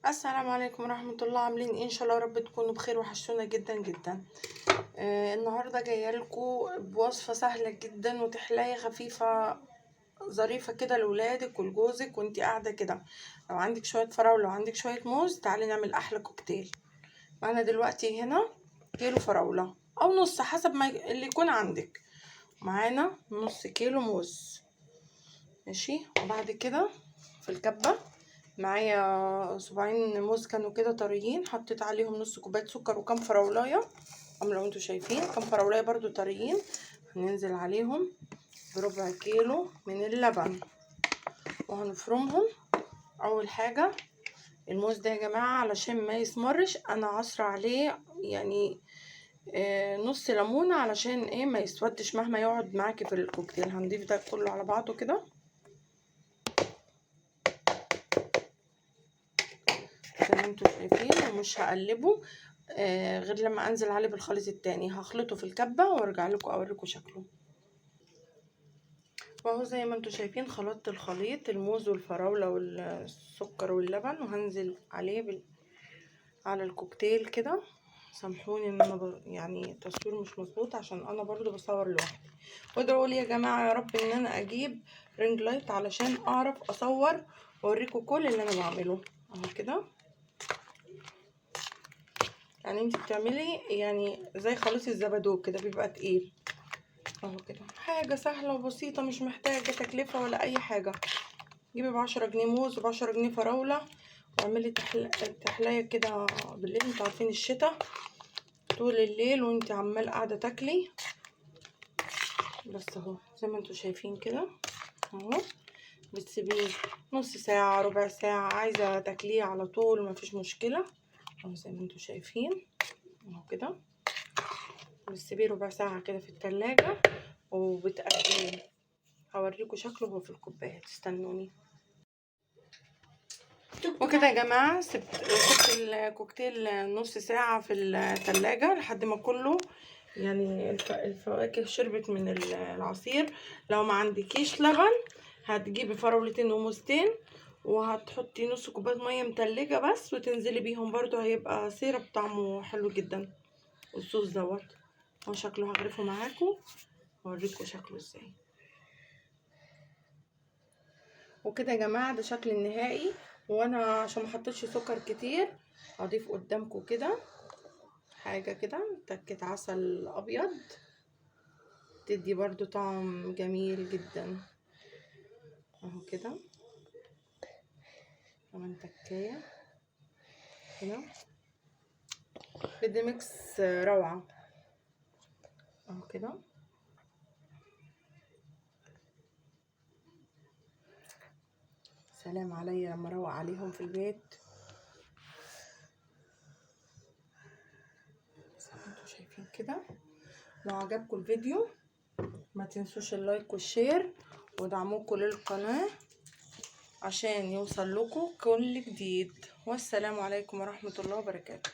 السلام عليكم ورحمة الله. عاملين ايه؟ ان شاء الله يا رب تكونوا بخير، وحشتونا جدا جدا. النهارده جاية لكم بوصفه سهلة جدا وتحلايه خفيفة ظريفة كده لولادك ولجوزك وانتي قاعدة كده. لو عندك شوية فراوله وعندك شوية موز، تعالي نعمل احلى كوكتيل. معانا دلوقتي هنا كيلو فراوله او نص حسب ما اللي يكون عندك. معانا نص كيلو موز، ماشي. وبعد كده في الكبه معايا صباعين موز كانوا كده طريين، حطيت عليهم نص كوباية سكر وكم فراولايه، لو انتوا شايفين كم فراولايه برضو طريين. هننزل عليهم بربع كيلو من اللبن وهنفرمهم. اول حاجة الموز ده يا جماعة علشان ما يسمرش انا عصره عليه يعني نص ليمونه علشان ايه ما يسودش مهما يقعد معاكي في الكوكتيل. هنضيف ده كله على بعضه كده زي ما انتوا شايفين، ومش هقلبه غير لما انزل عليه بالخليط التاني. هخلطه في الكبه وارجع لكم اوريكم شكله. وهو زي ما انتوا شايفين خلطت الخليط الموز والفراوله والسكر واللبن، وهنزل عليه على الكوكتيل كده. سامحوني ان انا يعني التصوير مش مظبوط عشان انا برضو بصور لوحدي. وادعوا لي يا جماعة يا رب ان انا اجيب ring light علشان اعرف اصور واوريكم كل اللي انا بعمله اهو كده. يعني انت بتعملي يعني زي خليط الزبادو كده، بيبقى تقيل اهو كده. حاجة سهلة وبسيطة، مش محتاجه تكلفة ولا اي حاجة. جيبي ب10 جنيه موز وب10 جنيه فراوله واعملي تحلايه كده بالليل. انتوا عارفين الشتاء طول الليل وانت عمال قاعدة تاكلي. بس اهو زي ما انتوا شايفين كده اهو. بتسيبيه نص ساعة ربع ساعة، عايزه تاكليه على طول مفيش مشكلة اهو زي ما انتوا شايفين اهو كده. بتسيبيه ربع ساعة كده في التلاجة وبتقدميه. هوريكم شكله هو في الكوباية، تستنوني. وكده يا جماعة سبت الكوكتيل نص ساعة في التلاجة لحد ما كله يعني الفواكه شربت من العصير. لو ما عندكيش لبن هتجيبي فراولتين وموزتين وهتحطي نص كوباية مية متلجه بس وتنزلي بيهم، برضو هيبقى syrup طعمه حلو جدا. الصوص دوت هو شكله هغرفه معاكم واوريكم شكله ازاي. وكده يا جماعة ده شكل النهائي. وانا عشان ما حطيتش سكر كتير هضيف قدامكم كده حاجة كده تكه عسل ابيض تدي برضو طعم جميل جدا اهو كده. كمان تكايه كده بدي mix روعه اهو كده. سلام عليا لما اروق عليهم في البيت. زي ما انتوا شايفين كده. لو عجبكم الفيديو ما تنسوش ال like وال share ودعموكم للقناة عشان يوصل لكم كل جديد. والسلام عليكم ورحمة الله وبركاته.